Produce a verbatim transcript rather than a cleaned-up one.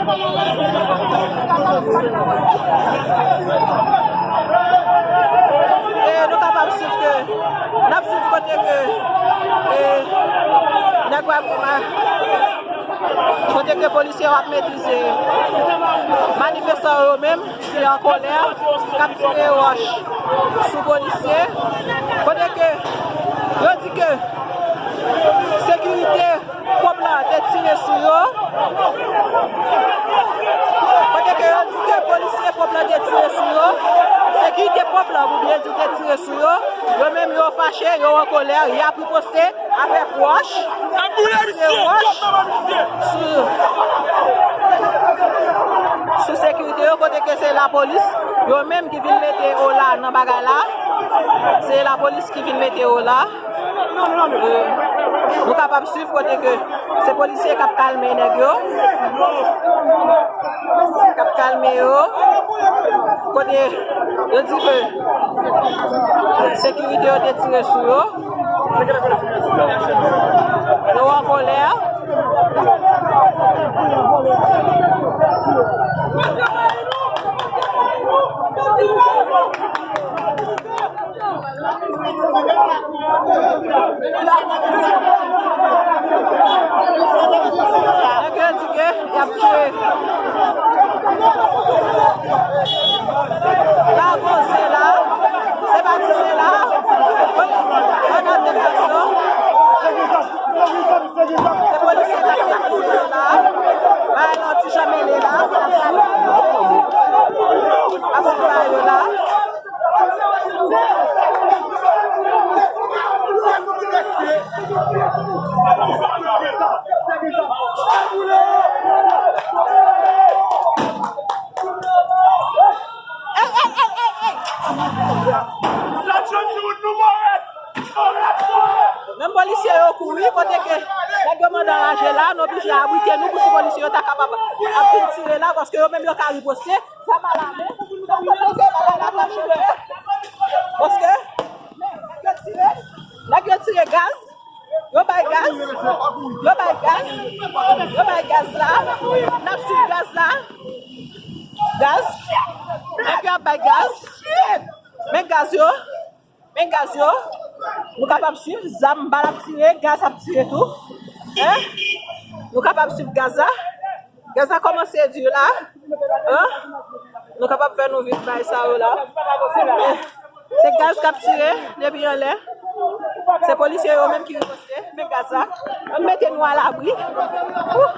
E nou kapab swiv ke, n ap swiv kote ke, e, nèg yo ap, kote ke polisye yo ap metrize manifestan yo menm ki an kolè, k ap tire wòch sou polisye, kote ke yo di ke sekirite pwòp la te tire sou yo. Kote ke yo di ke polisye pwòp la te tire sou yo, sekirite pwòp la, pou byen di, te tire sou yo. Yo menm yo fache, yo an kolè, y ap riposte avèk wòch, tire wòch sou, sou sekirite yo, kote ke se lapolis yo menm ki vin mete ola nan bagay la. Se lapolis ki vin mete ola. E, nou kapab swiv kote ke se polisye k ap kalme nèg yo. K ap kalme yo. Kote yo di ke sekirite yo te tire sou yo. Yo an kolè. Nèg yo di ke y ap tire. La koze la, se pa ti se la. Ann al defann yo. Se polisye k ap swiv yo la. Bay la ti jan mele la, ap swiv. Ap swiv yo la. Menm polisye yo kouri, kote ke nèg yo mande anraje la, nou oblije abrite nou pou si polisye yo ta kapab ap vin tire la, paske yo menm yo ka riposte. Zam alame, paske nèg yo tire, nèg yo tire gaz, yo bay gaz, yo bay gaz, yo bay gaz la, n ap swiv gaz la, gaz, nèg yo ap bay gaz, men gaz yo. Men gaz yo, nou kapab swiv, zam, bal ap tire, gaz ap tire tou. Hein? Nou kapab swiv gaz la. Gaz la kòmanse di la. Hein? Nou kapab fè nou vin bay sa yo la. Hein? Se gaz k ap tire depi anlè. Se polisye yo menm ki riposte. Men gaz la. Ann mete nou alabri. Ouh.